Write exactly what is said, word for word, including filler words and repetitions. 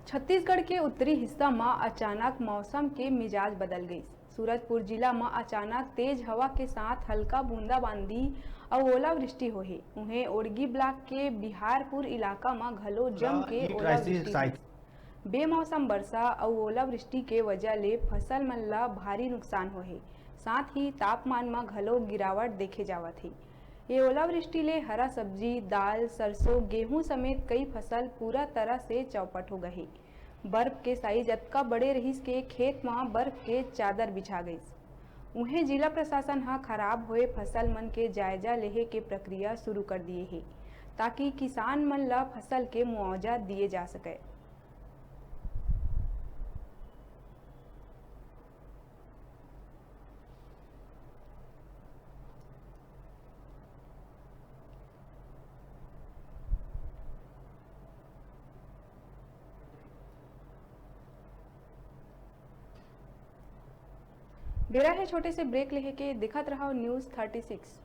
छत्तीसगढ़ के उत्तरी हिस्सा म अचानक मौसम के मिजाज बदल गइस। सूरजपुर जिला म अचानक तेज हवा के साथ हल्का बूंदाबांदी अउ ओलावृष्टि होहे। उहें, ओड़गी ब्लॉक के बिहारपुर इलाका म घलो जम के ओलावृष्टि होइस। बेमौसम बरसा अउ ओलावृष्टि के वजह ले फसल मन ल भारी नुकसान होहे, साथ ही तापमान म घलो गिरावट देखे जावत हे। ये ओलावृष्टि ले हरा सब्जी, दाल, सरसों, गेहूं समेत कई फसल पूरा तरह से चौपट हो गए हे। बर्फ के साइज अतका बड़े रहिस के खेत म बर्फ के चादर बिछा गइस। उहें, जिला प्रशासन ह खराब होए फसल मन के जायजा लेहे के प्रक्रिया शुरू कर दिए हे, ताकि किसान मन ल फसल के मुआवजा दिए जा सकय। बेरा हे छोटे से ब्रेक लेहे के, देखत रहव न्यूज़ थर्टी सिक्स।